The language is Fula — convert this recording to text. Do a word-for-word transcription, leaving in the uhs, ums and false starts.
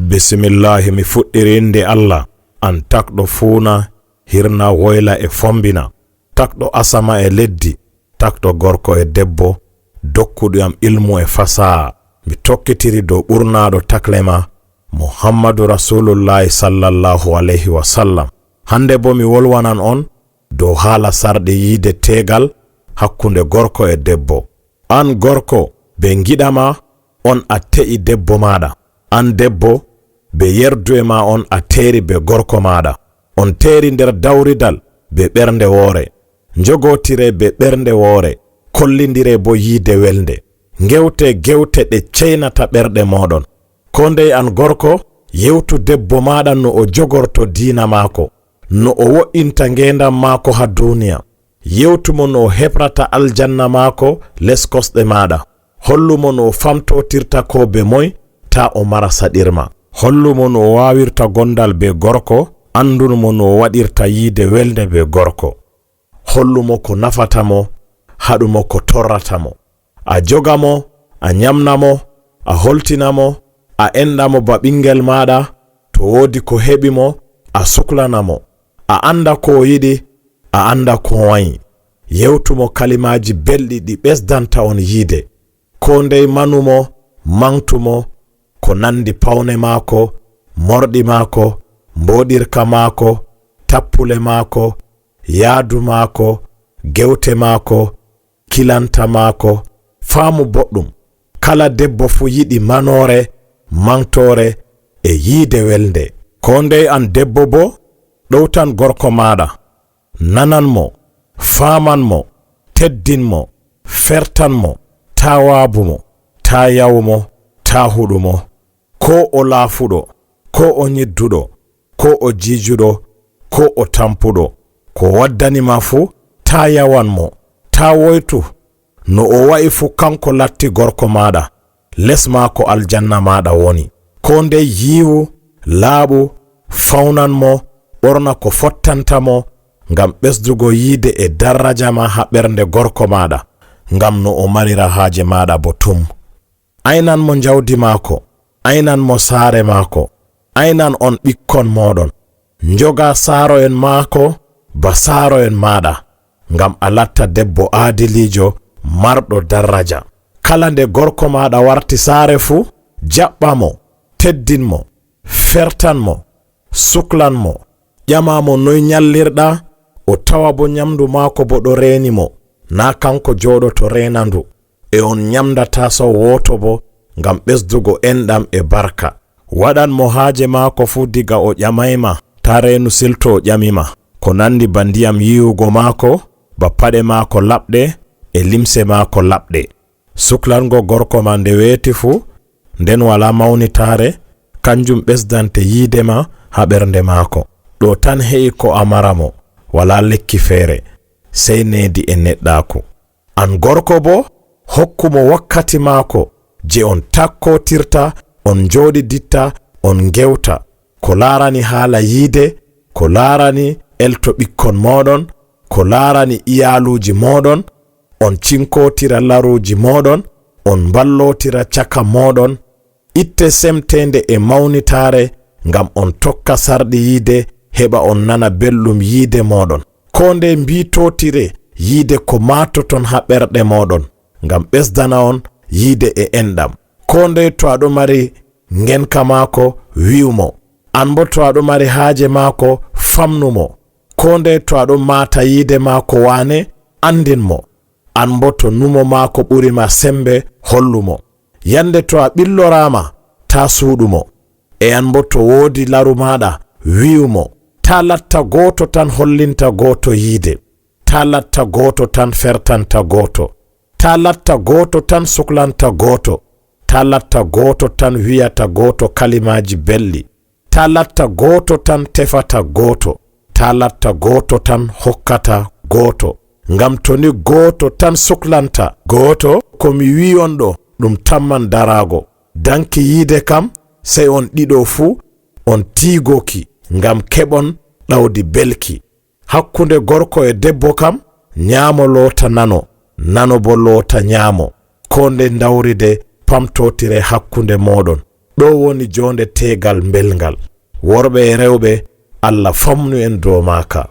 Bismillaahi, mi fuɗɗiri innde Allah, an takɗo fuuna, hirna, woyla e fombina, takɗo asama e leddi, takɗo gorko e debbo, dokkuɗo am ilmu e fasaha. Mi tokkitiri dow ɓurnaaɗo takle ma, Muhammadu Rasuulullaahi sallallaahu alayhi wa sallam. Hannde boo mi wolwanan on dow haala sarɗi yiide teegal hakkunde gorko e debbo. An gorko, ɓe ngiɗa ma, on a te'i debbo maaɗa. An debbo, ɓe yerdu e ma, on a teeri bee gorko maaɗa. On teeri nder dawridal bee ɓernde woore. Njogotire bee ɓernde woore, kollindire boo yiide welnde. Ngewte gewte ɗe ceynata ɓerɗe mooɗon. Koo ndey an gorko, yewtu debbo maaɗa no o jogorto diina maako, no o wo'inta ngeendam maako haa duuniya. Yewtu mo no o heɓrata aljanna maako les kosɗe maaɗa. Hollu mo no o famtotirta ko bee moy, taa o mara saɗirma. Hollu mo no o waawirta gondal bee gorko, anndun mo no o waɗirta yiide welnde bee gorko. Hollu mo ko nafata mo, haɗu mo ko torrata mo. A joga mo, a nyamna mo, a holtina mo, a enɗa mo ba ɓingel maaɗa, to woodi ko heɓi mo, a suklana mo. A annda ko o yiɗi, a annda ko o wanyi. Yewtu mo kalimaaji belɗi ɗi ɓesdanta on yiide. Koo ndey manu mo, maŋgtu mo, ko nanndi pawne maako, morɗi maako, mbooɗirka maako, tappule maako, yaadu maako, gewte maako, kilanta maako, faamu boɗɗum. Kala debbo fuu yiɗi manoore, maŋgtoore e yiide welnde. Koo ndey an debbo boo, ɗowtan gorko maaɗa, nanan mo, faaman mo, teddin mo, fertan mo, taa waabu mo, taa yawu mo, taa huɗu mo. Koo o laafuɗo, koo o nyidduɗo, koo o jiijuɗo, koo o tampuɗo, ko o waddani ma fuu, taa yawan mo, taa woytu. No o wa'i fuu, kanko latti gorko maaɗa, les maako aljanna maaɗa woni. Koo ndey yiiwu, laaɓu, fawnan mo, ɓorna ko fottanta mo, ngam ɓesdugo yiide e darraja ma haa ɓernde gorko maaɗa, ngam no o marira haaje maaɗa boo tum. Aynan mo njawdi maako, aynan mo saare maako, aynan on ɓikkon mooɗon. Njoga saaro'en maako ba saaro'en maaɗa, ngam a latta debbo aadiliijo, marɗo darraja. Kala nde gorko maaɗa warti saare fuu, jaɓɓa mo, teddin mo, fertan mo, suklan mo, ƴama mo noy nyallirɗa, o tawa boo nyamndu maako boo ɗo reeni mo, naa kanko jooɗoto reena ndu. E on nyamnda taasawo wooto boo, ngam ɓesdugo enɗam e barka. Waɗan mo haaje maako fuu diga o ƴamay ma, taa reenu silto o ƴami ma, ko nanndi ba ndiyam yiiwugo maako, ba paɗe maako laɓɗe e limse maako laɓɗe. Suklango gorko ma nde weeti fuu, nden walaa mawnitaare, kanjum ɓesdante yiide ma haa ɓernde maako. Ɗo tan he'i ko a mara mo, walaa lekki feere, sey needi e neɗɗaaku. An gorko boo, hokku mo wakkati maako je on takkotirta, on njooɗiditta, on ngewta. Ko laarani haala yiide, ko laarani elto ɓikkon mooɗon, ko laarani iyaaluuji mooɗon, on cinkotira laruuji mooɗon, on mballotira caka mooɗon. Itte semteende e mawnitaare ngam on tokka sarɗi yiide, heɓa on nana belɗum yiide mooɗon. Koo ndey mbiitotire yiide ko maatoton haa ɓerɗe mooɗon, ngam ɓesdana on yiide e enɗam. Koo ndey to aɗo mari ngenka maako, wi'u mo. An boo to aɗo mari haaje maako, famnu mo. Koo ndey to aɗo maata yiide maako waane, anndin mo. An boo to numo maako ɓuri ma sembe, hollu mo. Yande to a ɓilloraama, taa suuɗu mo. E an boo to woodi laru maaɗa, wi'u mo. Taa latta gooto tan hollinta gooto yiide. Taa latta gooto tan fertanta gooto. Taa latta gooto tan suklanta gooto. Taa latta gooto tan wi'ata gooto kalimaaji belɗi. Taa latta gooto tan tefata gooto. Taa latta gooto tan hokkata gooto. Ngam to ni gooto tan suklanta gooto, ko mi wi'i on ɗo, ɗum tamman daraago. Danki yiide kam, sey on ɗiɗo fuu on tiigoki, ngam keɓon ɗawdi belki. Hakkunde gorko e debbo kam, nyaamo loota nano, nano boo loota nyaamo. Koo nde ndawride pamtotire hakkunde mooɗon. Ɗo woni joonde teegal mbelngal. Worɓe e rewɓe, Allah famnu en dow maaka.